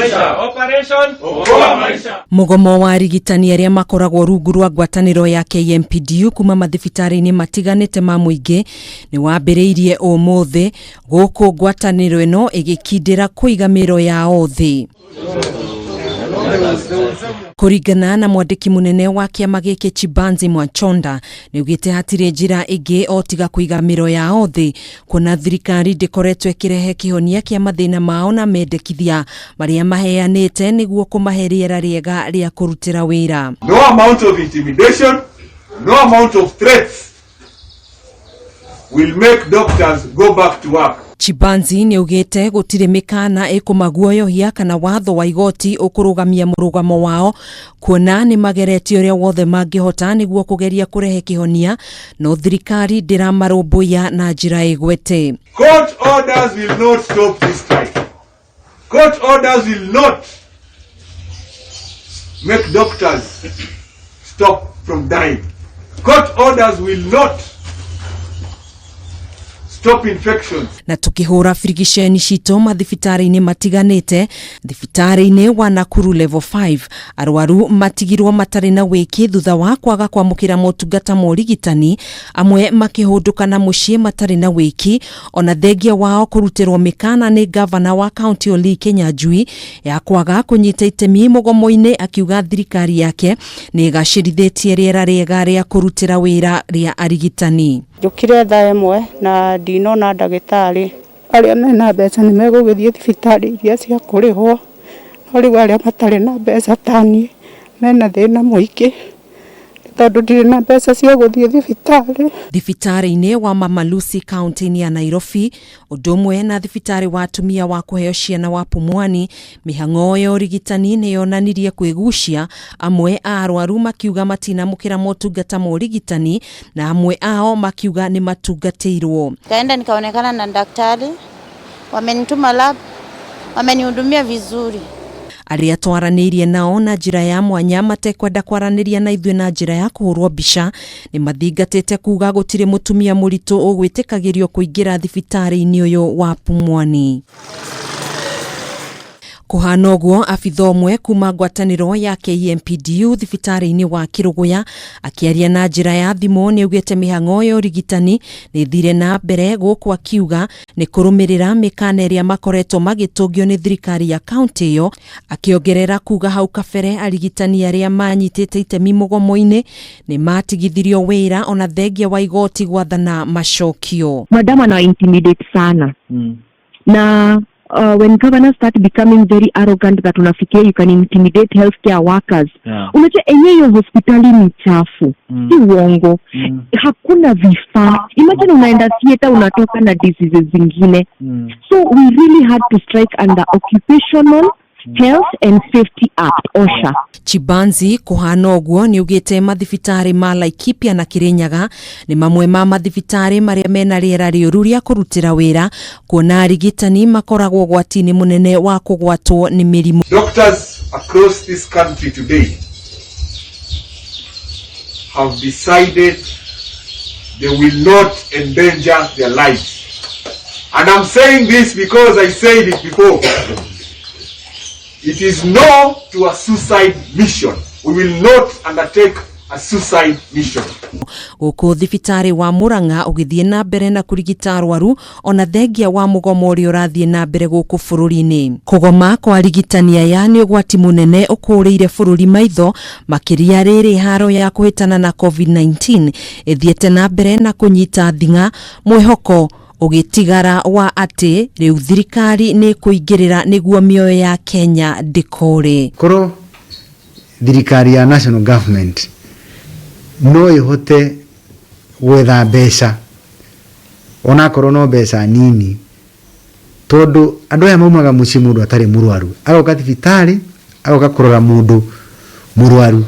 Maisha. Operation Okoa Maisha. Mũgomo wa arigitani arĩa makoragwo rungu rwa ngwatanĩro ya KMPDU kuma mathibitarĩ-inĩ matiganĩte ma mũingĩ nĩ wambĩrĩirie ũmũthĩ, gũkũ ngwatanĩro ĩno ĩgĩkindĩra kũiga mĩro yao thĩ. Kũringana na mwandĩki mũnene wa kĩama gĩkĩ Chibanzi Mwachonda, nĩaugĩte hatirĩ njĩra ĩngĩ o tiga kũiga mĩro yao thĩ, kuona thirikari ndĩkoretwo ĩkĩrehe kĩhonia kĩa mathĩna mao na mendekithia marĩa maheanĩte nĩguo kũmahe rĩera rĩega rĩa kũrutĩra wĩra. No amount of intimidation, no amount of threats will make doctors go back to work. Chibanzi nĩaugĩte gũtirĩ mĩkana ĩkũmaguoyohia kana watho wa igoti ũkũrũgamia mũrũgamo wao, kuona nĩ mageretie ũrĩa wothe mangĩhota nĩguo kũgeria kũrehe kĩhonia, no thirikari ndĩramarũmbũiya na njĩra ĩgwete. Court orders will not stop this strike. Court orders will not make doctors stop from dying. Court orders will not stop infections. Na tukihura birigiceni citũ mathibitarĩ-inĩ matiganĩte, thibitarĩ-inĩ wa Nakuru Level 5 arwaru matigirwo matarĩ na wĩki thutha wa kwaga kwamũkĩra motungata ma ũrigitani, amwe makĩhũndũka na mũciĩ matarĩ na wĩki, ona thengia wao kũrutĩrwo mĩkana nĩ gavana wa kaunti Lee Kinyanjui ya kwaga kũnyita itemi mũgomo-inĩ, akiuga thirikari yake nĩ ĩgacĩrithĩtie rĩera rĩega rĩa kũrutĩra wĩra rĩa arigitani. Njũkire thaa 1 na ndinona ndagĩtarĩ. Arĩa mena mbeca nĩ megũgĩthiĩ thibitarĩ iria cia kũrĩhwo, no rĩu arĩa matarĩ na mbeca ta niĩ mena thĩna mũingĩ tondũ ndirĩ na mbeca cia gũthiĩ thibitarĩ. Thibitarĩ-inĩ wa Mama Lucy kaunti-inĩ ya Nairobi, ũndũ ũmwe na thibitarĩ wa atumia wa kũheo ciana wa Pumwani, mĩhang'o ya ũrigitani nĩ yonanirie kwĩgucia, amwe a arwaru makiuga matinamũkĩra motungata ma ũrigitani na amwe ao makiuga nĩ matungatĩirwo. Kaenda nikaonekana na daktari, wamenituma lab, wamenihudumia vizuri. Arĩa twaranĩirie nao na njĩra ya mwanya matekwenda kwaranĩria na ithuĩ na njĩra ya kũhũrwo mbica nĩ mathingatĩte kuga gũtirĩ mũtumia mũritũ ũgwĩtĩkagĩrio kũingĩra thibitarĩ-inĩ ũyũ wa Pumwani. Kũhana ũguo, abitha ũmwe kuma ngwatanĩro ya KMPDU thibitarĩ-inĩ wa Kĩrũgũya akĩaria na njĩra ya thimũ nĩ augĩte mĩhang'o ya ũrigitani nĩ ĩthire na mbere, gũkũ akiuga nĩ kũrũmĩrĩra mĩkana ĩrĩa makoretwo magĩtũngio nĩ thirikari ya kaunti ĩyo, akĩongerera kuga hau kabere arigitani arĩa manyitĩte itemi mũgomo-inĩ nĩ matigithirio wĩra ona thengia wa igoti gwathana macokio. Madam ana intimidate sana na when governors start becoming very arrogant that unafikiria you can intimidate healthcare workers. Unajua enyewe hiyo hospitali ni chafu, si uongo. Hakuna vifaa. Imagine unaenda theater, unatoka na diseases zingine. So we really had to strike under Occupational Health and Safety Act, OSHA. Chibanzi kũhana ũguo nĩ augĩte mathibitarĩ ma Laikipia na Kirinyaga nĩ mamwe ma mathibitarĩ marĩa mena rĩera rĩũru rĩa kũrutĩra wĩra, kuona arigitani makoragwo ũgwati-inĩ mũnene wa kũgwatwo nĩ mĩrimũ. Doctors across this country today have decided they will not endanger their lives. And I'm saying this because I said it before. It is no to a suicide mission. We will not undertake a suicide mission. Gũkũ thibitarĩ wa Murang'a ũgĩthiĩ na mbere na kũrigita arwaru ona thengia wa mũgomo ũrĩa ũrathiĩ na mbere gũkũ bũrũri-inĩ. Kũgoma kwa arigitani aya nĩ ũgwati mũnene ũkũrĩire bũrũri maitho, makĩria rĩrĩ haro ya kũhĩtana na COVID-19 ĩthiĩte na mbere na kũnyita thing'a, mwĩhoko ũgĩtigara wa atĩ rĩu thirikari nĩ kũingĩrĩra nĩguo mĩoyo ya Kenya ndĩkore. Korwo thirikari ya national government no ĩhote gwetha mbeca, onakorwo no mbeca nini, tondũ andũ aya maumaga mũciĩ mũndũ atarĩ mũrwaru, agoka thibitarĩ, agoka kũrora mũndũ mũrwaru.